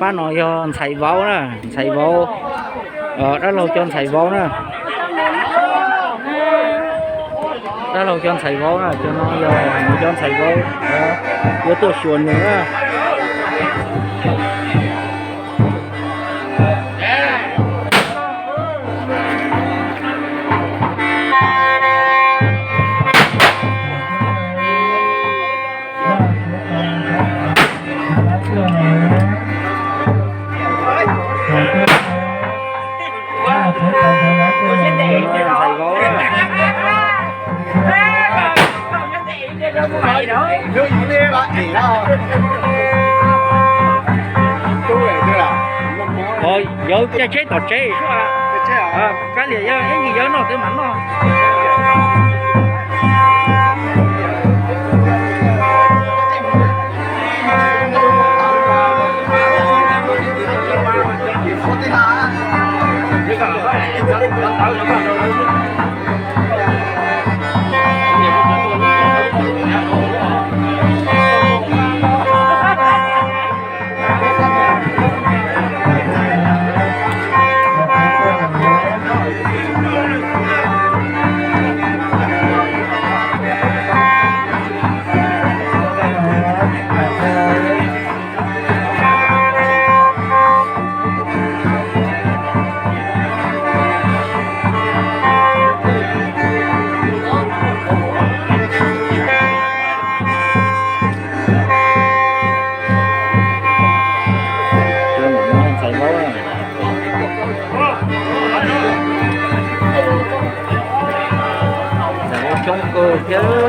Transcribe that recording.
Pab no yog ntxhais vauv na, ntxhais vauv, dab laug cov ntxhais vauv na. Dab laug cov ntxhais vauv na, cov no yog cov ntxhais vauv yuav tuaj xyuas nws na. Yawg caij tsheb tom tsev xwb, kav liam yawg ib ntsis yawg noj twb mam noj. Ntxhais vauv coob kawg thiab.